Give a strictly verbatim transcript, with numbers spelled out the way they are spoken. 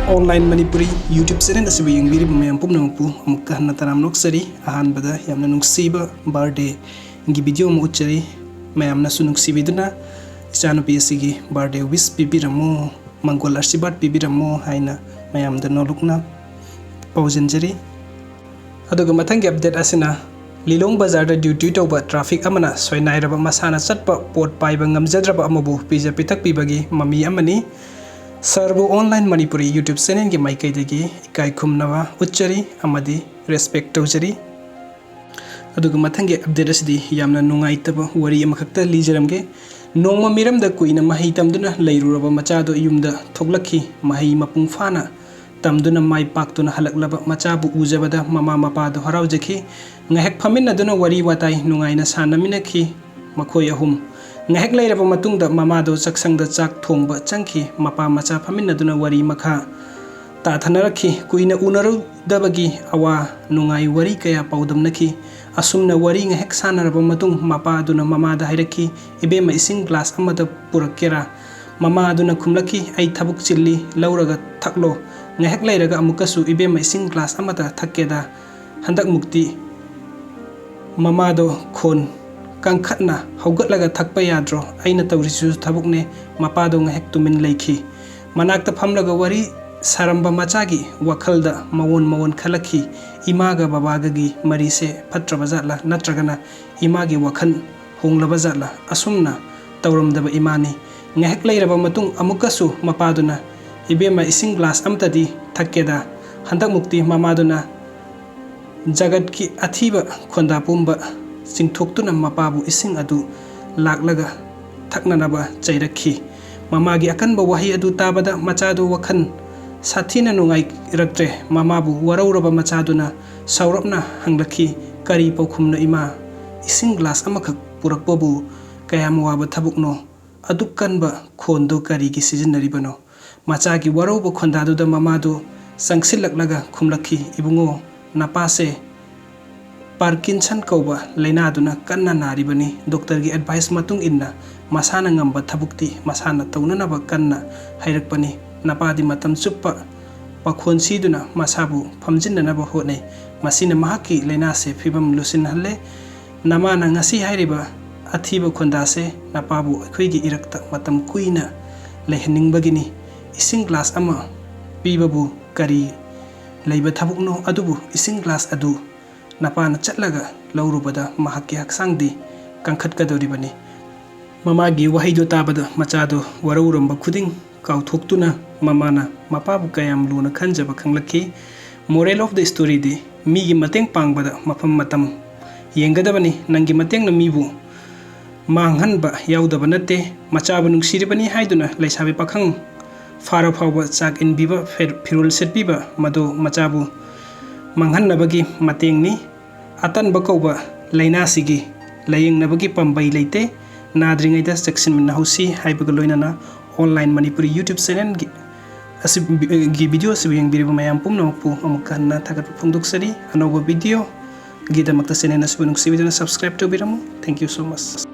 Online Manipuri YouTube channel ꯑꯁꯤꯕꯨ ꯌꯦꯡꯕꯤꯔꯤꯕ ꯃꯌꯥꯝ ꯄꯨꯝꯅꯃꯛꯄꯨ ꯑꯃꯨꯛꯀ ꯍꯟꯅ ꯇꯔꯥꯝꯅ ꯑꯣꯛꯆꯔꯤ꯫ ꯑꯍꯥꯟꯕꯗ ꯌꯥꯝꯅ ꯅꯨꯡꯁꯤꯕ birthday ꯒꯤ video ꯑꯃ ꯎꯠꯆꯔꯤ꯫ ꯃꯌꯥꯝꯅꯁꯨ ꯅꯨꯡꯁꯤꯕꯤꯗꯨꯅ ꯏꯆꯥꯅꯨꯄꯤ ꯑꯁꯤꯒꯤ birthday wish ꯄꯤꯕꯤꯔꯝꯃꯨ, ꯃꯪꯒꯣꯜ ꯑꯥꯁꯤꯔꯕꯥꯗ ꯄꯤꯕꯤꯔꯝꯃꯨ ꯍꯥꯏꯅ ꯃꯌꯥꯝꯗ ꯅꯣꯜꯂꯨꯛꯅ ꯄꯥꯎꯖꯦꯟꯖꯔꯤ꯫ ꯑꯗꯨꯒ ꯃꯊꯪꯒꯤ update ꯑꯁꯤꯅ ꯂꯤꯂꯣꯡ ꯕꯖꯥꯔꯗ duty ꯇꯧꯕ traffic ꯑꯃꯅ ꯁꯣꯏꯅꯥꯏꯔꯕ ꯃꯁꯥꯅ ꯆꯠꯄ ꯄꯣꯠ ꯄꯥꯏꯕ ꯉꯝꯖꯗ꯭ꯔꯕ ꯑꯃꯕꯨ ꯄꯤꯖ ꯄꯤꯊꯛꯄꯤꯕꯒꯤ ꯃꯃꯤ ꯑꯃꯅꯤ꯫ Sir ꯕꯨ Online Manipuri YouTube channel ꯒꯤ ꯃꯥꯏꯀꯩꯗꯒꯤ ꯏꯀꯥꯏ ꯈꯨꯝꯅꯕ ꯎꯠꯆꯔꯤ ꯑꯃꯗꯤ respect ꯇꯧꯖꯔꯤ꯫ ꯑꯗꯨꯒ ꯃꯊꯪꯒꯤ update ꯑꯁꯤꯗꯤ ꯌꯥꯝꯅ ꯅꯨꯡꯉꯥꯏꯇꯕ ꯋꯥꯔꯤ ꯑꯃꯈꯛꯇ ꯂꯤꯖꯔꯝꯒꯦ꯫ ꯅꯣꯡꯃ ꯃꯤꯔꯝꯗ ꯀꯨꯏꯅ ꯃꯍꯩ ꯇꯝꯗꯨꯅ ꯂꯩꯔꯨꯔꯕ ꯃꯆꯥꯗꯨ ꯌꯨꯝꯗ ꯊꯣꯛꯂꯛꯈꯤ꯫ ꯃꯍꯩ ꯃꯄꯨꯡ ꯐꯥꯅ ꯇꯝꯗꯨꯅ ꯃꯥꯏ ꯄꯥꯛꯇꯨꯅ ꯍꯜꯂꯛꯂꯕ ꯃꯆꯥꯕꯨ ꯎꯖꯕꯗ ꯃꯃꯥ ꯃꯄꯥꯗꯨ ꯍꯔꯥꯎꯖꯈꯤ꯫ ꯉꯥꯏꯍꯥꯛ ꯐꯝꯃꯤꯟꯅꯗꯨꯅ ꯋꯥꯔꯤ ꯋꯥꯇꯥꯏ ꯅꯨꯡꯉꯥꯏꯅ ꯁꯥꯟꯅꯃꯤꯟꯅꯈꯤ꯫ ꯃꯈꯣꯏ ꯑꯍꯨꯝ ꯉꯥꯏꯍꯥꯛ ꯂꯩꯔꯕ ꯃꯇꯨꯡꯗ ꯃꯃꯥꯗꯨ ꯆꯥꯛꯁꯪꯗ ꯆꯥꯛ ꯊꯣꯡꯕ ꯆꯪꯈꯤ꯫ ꯃꯄꯥ ꯃꯆꯥ ꯐꯝꯃꯤꯟꯅꯗꯨꯅ ꯋꯥꯔꯤ ꯃꯈꯥ ꯇꯥꯊꯅꯔꯛꯈꯤ꯫ ꯀꯨꯏꯅ ꯎꯅꯔꯨꯗꯕꯒꯤ ꯑꯋꯥ ꯅꯨꯡꯉꯥꯏ ꯋꯥꯔꯤ ꯀꯌꯥ ꯄꯥꯎꯗꯝꯅꯈꯤ꯫ ꯑꯁꯨꯝꯅ ꯋꯥꯔꯤ ꯉꯥꯏꯍꯥꯛ ꯁꯥꯟꯅꯔꯕ ꯃꯇꯨꯡ ꯃꯄꯥ ꯑꯗꯨꯅ ꯃꯃꯥꯗ ꯍꯥꯏꯔꯛꯈꯤ, "ꯏꯕꯦꯝꯃ, ꯏꯁꯤꯡ glass ꯑꯃꯗ ꯄꯨꯔꯛꯀꯦꯔꯥ?" ꯃꯃꯥ ꯑꯗꯨꯅ ꯈꯨꯝꯂꯛꯈꯤ, "ꯑꯩ ꯊꯕꯛ ꯆꯤꯜꯂꯤ, ꯂꯧꯔꯒ ꯊꯛꯂꯣ꯫ ꯉꯥꯏꯍꯥꯛ ꯂꯩꯔꯒ ꯑꯃꯨꯛꯀꯁꯨ ꯏꯕꯦꯝꯃ ꯏꯁꯤꯡ glass ꯑꯃꯇ ꯊꯛꯀꯦꯗ꯫ ꯍꯟꯗꯛꯃꯨꯛꯇꯤ ꯃꯃꯥꯗꯣ ꯈꯣꯟ ꯀꯟꯈꯠꯅ ꯍꯧꯒꯠꯂꯒ ꯊꯛꯄ ꯌꯥꯗ꯭ꯔꯣ? ꯑꯩꯅ ꯇꯧꯔꯤꯁꯤꯁꯨ ꯊꯕꯛꯅꯦ꯫" ꯃꯄꯥꯗꯣ ꯉꯥꯏꯍꯥꯛ ꯇꯨꯃꯤꯟ ꯂꯩꯈꯤ꯫ ꯃꯅꯥꯛꯇ ꯐꯝꯂꯒ ꯋꯥꯔꯤ ꯁꯥꯔꯝꯕ ꯃꯆꯥꯒꯤ ꯋꯥꯈꯜꯗ ꯃꯑꯣꯟ ꯃꯑꯣꯟ ꯈꯜꯂꯛꯈꯤ꯫ ꯏꯃꯥꯒ ꯕꯕꯥꯒꯒꯤ ꯃꯔꯤꯁꯦ ꯐꯠꯇ꯭ꯔꯕ ꯖꯥꯠꯂꯥ? ꯅꯠꯇ꯭ꯔꯒꯅ ꯏꯃꯥꯒꯤ ꯋꯥꯈꯜ ꯍꯣꯡꯂꯕ ꯖꯥꯠꯂꯥ? ꯑꯁꯨꯝꯅ ꯇꯧꯔꯝꯗꯕ ꯏꯃꯥꯅꯤ꯫ ꯉꯥꯏꯍꯥꯛ ꯂꯩꯔꯕ ꯃꯇꯨꯡ ꯑꯃꯨꯛꯀꯁꯨ ꯃꯄꯥꯗꯨꯅ, "ꯏꯕꯦꯝꯃ, ꯏꯁꯤꯡ glass ꯑꯃꯇꯗꯤ ꯊꯛꯀꯦꯗ꯫" ꯍꯟꯗꯛꯃꯨꯛꯇꯤ ꯃꯃꯥꯗꯨꯅ ꯖꯒꯠꯀꯤ ꯑꯊꯤꯕ ꯈꯣꯟꯗꯥ ꯄꯨꯝꯕ ꯆꯤꯡꯊꯣꯛꯇꯨꯅ ꯃꯄꯥꯕꯨ ꯏꯁꯤꯡ ꯑꯗꯨ ꯂꯥꯛꯂꯒ ꯊꯛꯅꯅꯕ ꯆꯩꯔꯛꯈꯤ꯫ ꯃꯃꯥꯒꯤ ꯑꯀꯟꯕ ꯋꯥꯍꯩ ꯑꯗꯨ ꯇꯥꯕꯗ ꯃꯆꯥꯗꯨ ꯋꯥꯈꯜ ꯁꯥꯊꯤꯅ ꯅꯨꯡꯉꯥꯏꯔꯛꯇ꯭ꯔꯦ꯫ ꯃꯃꯥꯕꯨ ꯋꯥꯔꯧꯔꯕ ꯃꯆꯥꯗꯨꯅ ꯁꯥꯎꯔꯞꯅ ꯍꯪꯂꯛꯈꯤ, "ꯀꯔꯤ ꯄꯥꯎꯈꯨꯝꯅꯣ ꯏꯃꯥ? ꯏꯁꯤꯡ glass ꯑꯃꯈꯛ ꯄꯨꯔꯛꯄꯕꯨ ꯀꯌꯥꯝ ꯋꯥꯕ ꯊꯕꯛꯅꯣ? ꯑꯗꯨꯛ ꯀꯟꯕ ꯈꯣꯟꯗꯨ ꯀꯔꯤꯒꯤ ꯁꯤꯖꯤꯟꯅꯔꯤꯕꯅꯣ?" ꯃꯆꯥꯒꯤ ꯋꯥꯔꯧꯕ ꯈꯣꯟꯗꯥꯗꯨꯗ ꯃꯃꯥꯗꯨ ꯆꯪꯁꯤꯜꯂꯛꯂꯒ ꯈꯨꯝꯂꯛꯈꯤ, "ꯏꯕꯨꯡꯉꯣ, ꯅꯄꯥꯁꯦ Parkinson ꯀꯧꯕ ꯂꯥꯏꯅꯥꯗꯨꯅ ꯀꯟꯅ ꯅꯥꯔꯤꯕꯅꯤ꯫ Doctor ꯒꯤ advice ꯃꯇꯨꯡ ꯏꯟꯅ ꯃꯁꯥꯅ ꯉꯝꯕ ꯊꯕꯛꯇꯤ ꯃꯁꯥꯅ ꯇꯧꯅꯅꯕ ꯀꯟꯅ ꯍꯥꯏꯔꯛꯄꯅꯤ꯫ ꯅꯄꯥꯗꯤ ꯃꯇꯝ ꯆꯨꯞꯄ ꯄꯥꯈꯣꯟ ꯁꯤꯗꯨꯅ ꯃꯁꯥꯕꯨ ꯐꯝꯖꯤꯟꯅꯅꯕ ꯍꯣꯠꯅꯩ꯫ ꯃꯁꯤꯅ ꯃꯍꯥꯛꯀꯤ ꯂꯥꯏꯅꯥꯁꯦ ꯐꯤꯕꯝ ꯂꯨꯁꯤꯟꯍꯜꯂꯦ꯫ ꯅꯃꯥꯅ ꯉꯁꯤ ꯍꯥꯏꯔꯤꯕ ꯑꯊꯤꯕ ꯈꯣꯟꯗꯥꯁꯦ ꯅꯄꯥꯕꯨ ꯑꯩꯈꯣꯏꯒꯤ ꯏꯔꯛꯇ ꯃꯇꯝ ꯀꯨꯏꯅ ꯂꯩꯍꯟꯅꯤꯡꯕꯒꯤꯅꯤ꯫ ꯏꯁꯤꯡ ꯒ꯭ꯂꯥꯁ ꯑꯃ ꯄꯤꯕꯕꯨ ꯀꯔꯤ ꯂꯩꯕ ꯊꯕꯛꯅꯣ? ꯑꯗꯨꯕꯨ ꯏꯁꯤꯡ ꯒ꯭ꯂꯥꯁ ꯑꯗꯨ ꯅꯄꯥꯅ ꯆꯠꯂꯒ ꯂꯧꯔꯨꯕꯗ ꯃꯍꯥꯛꯀꯤ ꯍꯛꯆꯥꯡꯗꯤ ꯀꯟꯈꯠꯀꯗꯧꯔꯤꯕꯅꯤ꯫ ꯃꯃꯥꯒꯤ ꯋꯥꯍꯩꯗꯨ ꯇꯥꯕꯗ ꯃꯆꯥꯗꯨ ꯋꯥꯔꯧꯔꯝꯕ ꯈꯨꯗꯤꯡ ꯀꯥꯎꯊꯣꯛꯇꯨꯅ ꯃꯃꯥꯅ ꯃꯄꯥꯕꯨ ꯀꯌꯥꯝ ꯂꯨꯅ ꯈꯟꯖꯕ ꯈꯪꯂꯛꯈꯤ꯫ Moral of the storyꯗꯤ ꯃꯤꯒꯤ ꯃꯇꯦꯡ ꯄꯥꯡꯕꯗ ꯃꯐꯝ ꯃꯇꯝ ꯌꯦꯡꯒꯗꯕꯅꯤ꯫ ꯅꯪꯒꯤ ꯃꯇꯦꯡꯅ ꯃꯤꯕꯨ ꯃꯥꯡꯍꯟꯕ ꯌꯥꯎꯗꯕ ꯅꯠꯇꯦ꯫ ꯃꯆꯥꯕꯨ ꯅꯨꯡꯁꯤꯔꯤꯕꯅꯤ ꯍꯥꯏꯗꯨꯅ ꯂꯩꯁꯥꯕꯤ ꯄꯥꯈꯪ ꯐꯥꯔ ꯐꯥꯎꯕ ꯆꯥꯛ ꯏꯟꯕꯤꯕ, ꯐꯤꯔ-, ꯐꯤꯔꯣꯜ ꯁꯦꯠꯄꯤꯕ, ꯃꯗꯨ ꯃꯆꯥꯕꯨ ꯃꯥꯡꯍꯟꯅꯕꯒꯤ ꯃꯇꯦꯡꯅꯤ꯫ ꯑꯇꯟꯕ ꯀꯧꯕ ꯂꯥꯏꯅꯥꯁꯤꯒꯤ ꯂꯥꯌꯦꯡꯅꯕꯒꯤ ꯄꯥꯝꯕꯩ ꯂꯩꯇꯦ꯫ ꯅꯥꯗ꯭ꯔꯤꯉꯩꯗ ꯆꯦꯛꯁꯤꯟꯃꯤꯟꯅꯍꯧꯁꯤ ꯍꯥꯏꯕꯒ ꯂꯣꯏꯅꯅ Online Manipuri YouTube channelꯒꯤ ꯑꯁꯤ, ꯒꯤ video ꯑꯁꯤꯕꯨ ꯌꯦꯡꯕꯤꯔꯤꯕ ꯃꯌꯥꯝ ꯄꯨꯝꯅꯃꯛꯄꯨ ꯑꯃꯨꯛ ꯍꯟꯅ ꯊꯥꯒꯠꯄ ꯐꯣꯡꯗꯣꯛꯆꯔꯤ꯫ ꯑꯅꯧꯕ videoꯒꯤꯗꯃꯛꯇ channel ꯑꯁꯤꯕꯨ ꯅꯨꯡꯁꯤꯕꯤꯗꯨꯅ subscribe ꯇꯧꯕꯤꯔꯝꯃꯨ꯫ Thank you so much꯫